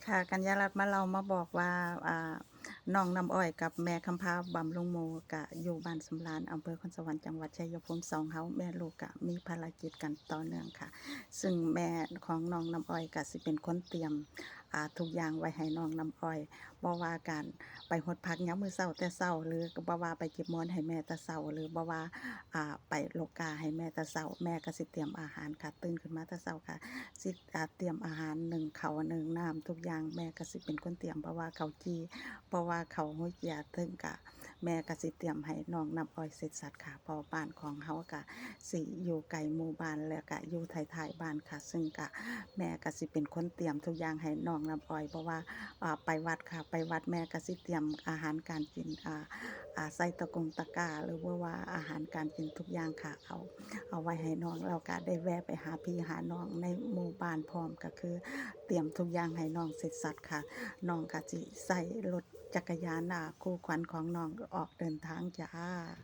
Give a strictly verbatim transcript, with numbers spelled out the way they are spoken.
ค่ะ กัญญารัตน์มาเล่ามาบอกว่า อ่า น้องน้ำอ้อยกับแม่คำพาบำรุงหมู่ กะอยู่บ้านสำราญ อำเภอโคนสวรรค์ จังหวัดชัยภูมิ สองเฮาแม่ลูกกะมีภารกิจกันต่อเนื่องค่ะ ซึ่งแม่ของน้องน้ำอ้อยกะสิเป็นคนเตรียม อ่า ทุกอย่างไว้ให้น้องน้ำอ้อย บ่ว่าการไปหดผักยามมื้อเช้าแต่เช้า หรือบ่ว่าไปเก็บหมอนให้แม่แต่เช้า หรือบ่ว่า อ่า ไปโลกาให้แม่แต่เช้า แม่กะสิเตรียมอาหารค่ะ ตื่นขึ้นมาแต่เช้าค่ะ สิ อ่า เตรียมอาหาร นึ่งข้าวนึ่งน้ำทุกอย่าง แม่กะสิเป็นคนเตรียม บ่ว่าข้าวจี่ บ่ว่าข้าวฮุยเจีย เทิงกะ แม่กะสิเตรียมให้น้องน้ำอ้อยเสร็จสัดค่ะ เพราะบ้านของเฮากะสิอยู่ไกลหมู่บ้าน แล้วกะอยู่ท้ายๆบ้านค่ะ ซึ่งกะแม่กะสิเป็นคนเตรียมทุกอย่างให้น้องน้ำอ้อย เพราะว่า อ่า ไปวัดค่ะ ไปวัดแม่กะสิเตรียมอาหารการกิน อ่า อ่า ใส่ตะกงตะกร้า หรือว่า ว่าอาหารการกินทุกอย่างค่ะ เอา เอาไว้ให้น้อง แล้วกะได้แวะไปหาพี่หาน้องในหมู่บ้านพร้อม กะคือเตรียมทุกอย่างให้น้องเสร็จสัดค่ะ น้องกะสิใส่รถจักรยาน อ่า คู่ขวัญของน้องออกเดินทางจ้า